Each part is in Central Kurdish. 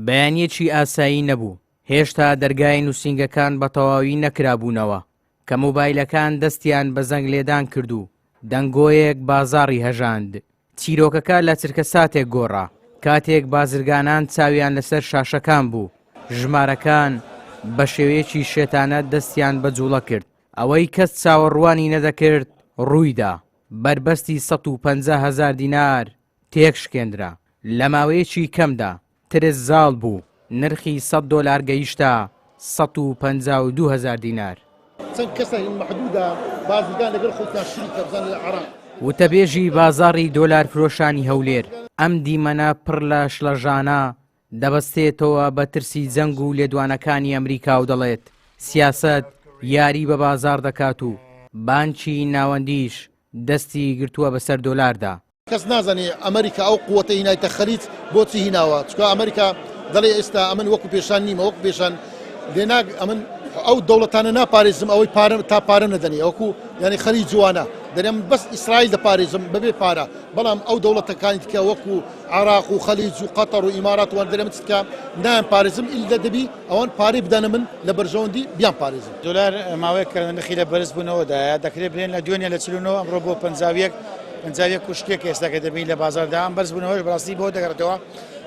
بەیانییەکی ئاسایی نەبوو، هێشتا دەرگای نووسینگەکان بە تەواوی نەکرابوونەوە، کە مۆبایلەکان دەستیان بە زەنگ لێدان کرد و دەنگۆیەک بازاڕی هەژاند. چیرۆکەکە لە چرکەساتێک گۆڕا، کاتێک بازرگانان چاویان لەسەر شاشەکان بوو، ژمارەکان بە شێوەیەکی شێتانە دەستیان بە جوڵە کرد، ئەوەی کەس چاوەڕوانی نەدەکرد ڕوویدا، بەربەستی 150 هەزار دینار تێکشکێندرا، لە ماوەیەکی کەمدا ترس زاڵ بوو، نرخی سەد دۆلار گەیشتە 152 هەزار دینار. چەند کەسە هین مەحدودە بازرگان لەگەڵ خۆتان شریکە بزانە لە عێراق. وتەبێژی بازاڕی دۆلارفرۆشانی هەولێر، ئەم دیمەنە پڕ لە شڵەژانە دەبەستێتەوە بە ترسی جەنگ و لێدوانەکانی ئەمریکا و دەڵێت، سیاسەت یاری بە بازاڕ دەکات و بانکی ناوەندیش دەستی گرتووە بەسەر دۆلاردا. کەس نازانێ ئەمریکا ئەو قوتە هینایتە خەلیج بۆچی هیناوە چکە ئەمریکا دەڵێ ئێستا ئەمن وەکو پێشان نیمە وەکو پێشان لێ ناگ ئەمن ئەو دەوڵەتانە ناپارێزم ئەوەی پارە تا پارە نەدەنی وەکو یعنی خەلیج جوانە دەرێم بەس ئیسرائیل دەپارێزم بەبێ پارە بەڵام ئەو دەوڵەتەکانی دیکە وەکو عراق و خەلیج و قەتەر و ئیمارات وان دەرێم چکە نایان پارێزم ئیلا دەبی ئەوان پارەی بدەنە من لە بەرژەوەندی بیان پارێزم. دۆلار ماوەیەکە نرخی لە بەرزبوونەوەدایە، دەکرێت بلێن لە دوێنێ لە 49 ئەمڕۆ بۆ 51 51 و شتێک ئێستا کە دەبینین لە بازاڕدا ئەم بەرزبوونەوەش بەڕاستی بۆ دەگەڕێتەوە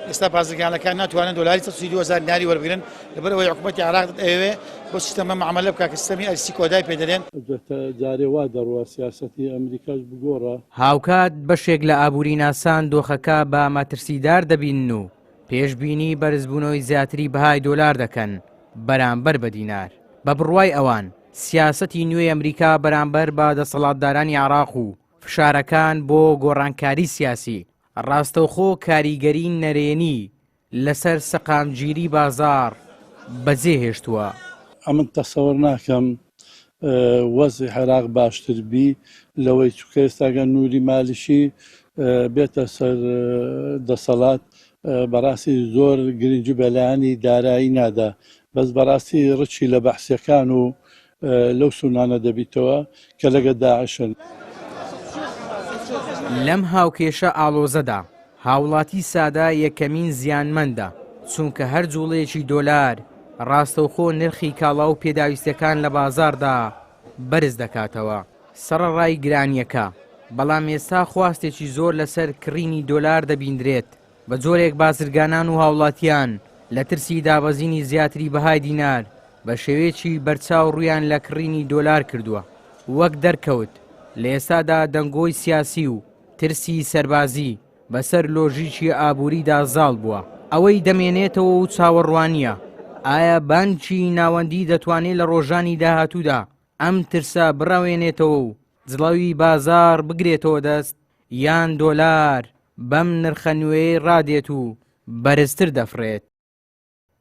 ئێستا بازرگانەکان ناتوانن دۆلاری 132 هەزار دیناری وەربگرن لەبەر ئەوەی حکوومەتی عێراق دەیەوێ بۆ سیستەمە معاملە بکات کە سیستەمی ئەرسی کۆدای پێ دەلێن. جارێ وا دەڕوا سیاسەتی ئەمریکاش بگۆڕا. هاوکات بەشێک لە ئابووریناسان دۆخەکە بە مەترسیدار دەبینن و پێشبینی بەرزبوونەوەی زیاتری بەهای دۆلار دەکەن بەرامبەر بە دینار. بە بڕوای ئەوان، سیاسەتی نوێی ئەمریکا بەرامبەر بە دەسەڵاتدارانی عێراق و فشارەکان بۆ گۆڕانکاری سیاسی، ڕاستەوخۆ کاریگەری نەرێنی لەسەر سەقامگیری بازاڕ بەجێهێشتووە. ئەمن تەسەوەر ناکەم وەزعی عێراق باشتر بی لەوەی چونکە ئێستاگە نوری مالشی بێتە سەر دەسەڵات بەڕاستی زۆر گرنگی بە لایەنی دارایی نادا بەس بەڕاستی ڕچی لە بەحسیەکان و لەو سونانە دەبیتەوە کە لەگە داعشن. لەم هاوکێشە ئاڵۆزەدا، هاوڵاتی سادە یەکەمین زیانمەندە، چونکە هەر جوڵەیەکی دۆلار ڕاستەوخۆ نرخی کاڵا و پێداویستیەکان لە بازاڕدا بەرز دەکاتەوە. سەڕەڕای گرانییەکە، بەڵام ئێستا خواستێکی زۆر لەسەر کڕینی دۆلار دەبیندرێت، بە جۆرێک بازرگانان و هاوڵاتیان لە ترسی دابەزینی زیاتری بەهای دینار بە شێوەیەکی بەرچاو ڕوویان لە کڕینی دۆلار کردووە. وەک دەرکەوت لە ئێستادا دەنگۆی سیاسی و ترسی سەربازی بەسەر لۆژیکی ئابووریدا زاڵ بووە. ئەوەی دەمێنێتەوە و چاوەڕوانییە، ئایا بانکی ناوەندی دەتوانێت لە ڕۆژانی داهاتوودا ئەم ترسە بڕەوێنێتەوە و جڵەوی بازاڕ بگرێتەوە دەست یان دۆلار بەم نرخە نوێیەی ڕادێت و بەرزتر دەفڕێت؟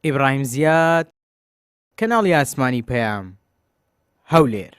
ئیبراهیم زیاد، کەناڵی ئاسمانی پەیام، هەولێر.